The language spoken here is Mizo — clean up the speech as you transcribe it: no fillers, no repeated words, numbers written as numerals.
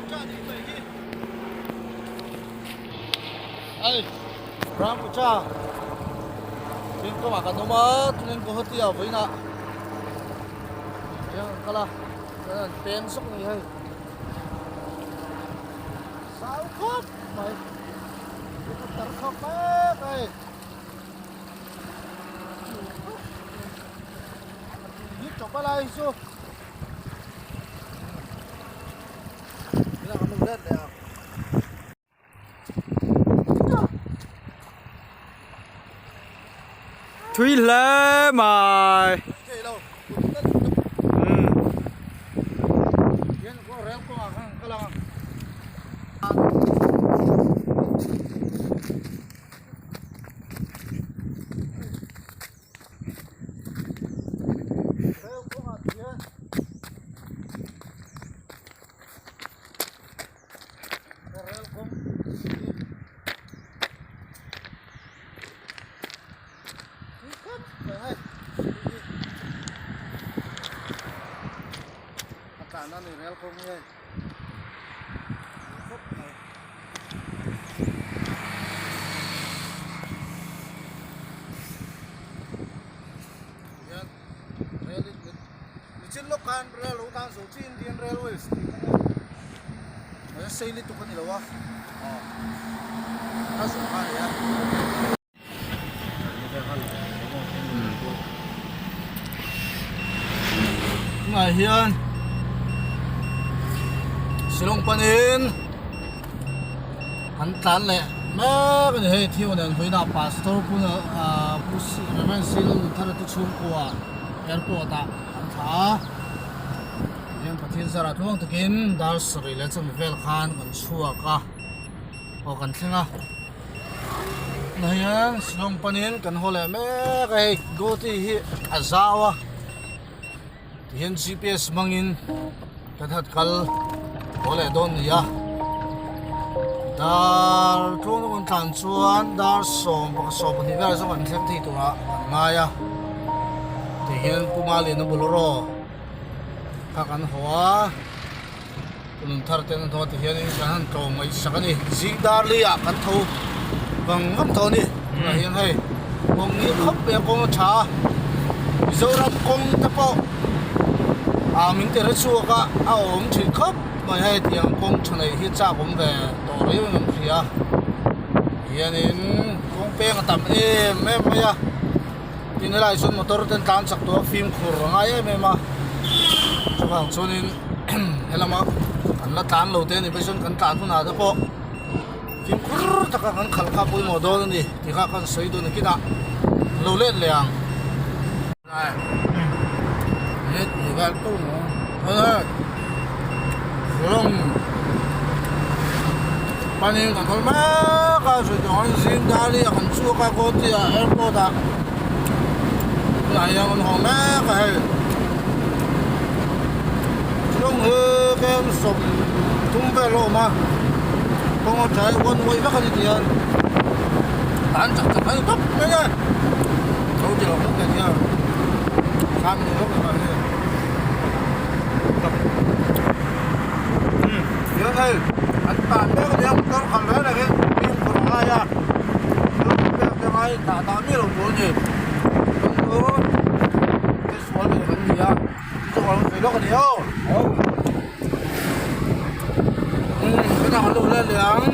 Ai Brahmaputra tin kawngah kan awm a chuanin Guwahati ah vawiinah hian an kal a chuan an peng zawk a ni hei zau khawp mai helicopter khawp mek a hei a tui tawp a lai hi chu. Thui hle mai. Nichin lawk khan rail lo tan zo chi Indian Railways tih kha a sei lutuk a ni lo a a zawh kha a ni a. Tunah hian Shillong panin an tlan leh mek a ni hei thil nen vawiinah pastor pu ah pu Reverend Shillong Thara te chhungkua airport ah an thlah a tihian Pathian zarah tluang takin dar sarih leh chawhmeh vel khan kan chhuak a aw kan thleng a tunah hian Shillong panin kan haw leh mek a hei Guwahati hi a zau a tihian GPS hmangin kan han kal haw leh dawn a ni a dar tluang deuh kan tlan chuan dar 11 velah zawng kan thleng thei turah kan ngai a tihian Pu Maliana Bolero kha kan haw a Kunun thar te an haw tihianin kan han tlawm ngaihsak a ni zing dar li ah kan tho vang vang tawh a ni tunah hian hei kawng hi khawp mai a kawng a tha a Mizoram kawng te pawh ah min ti hre chhuak a a awm thin khawp mai hei tiang kawng tha neih hi chak awm ve tawh riau in an hria hianin kawng peng a tam em em mai a tin helaiah chuan motor te an tlan chak tawh a fimkhur a ngai em em a chuvang chuanin helama kan la tlan lo te a nih phei chuan kan tlan hunah te pawh fimkhur taka kan khalh kha pawimawh dawn a ni tih kha kan sawi dawn a kinah lo let leh ang. Panin kan kal mek a sawi tur ang zing dali a kan chhuak a Guwahati ah airport ah tunah hian kan haw mek a hei Shillong hi kem 30 vel a awm a kawng a tha hi one way vek a ni tih a tan chak chak a ni tawp mai a lo ti lo hmuk leh hian kham ni lawk leh hei hian hei an tan mek a nia motor khalh reng reng in fimkhur a ngai a pek te ngai dah dah miah lo tur a ni chuan chu thilsual nei kan ni a chu ka lo sawi lawk a ni aw umm tunah kan lo let leh ang.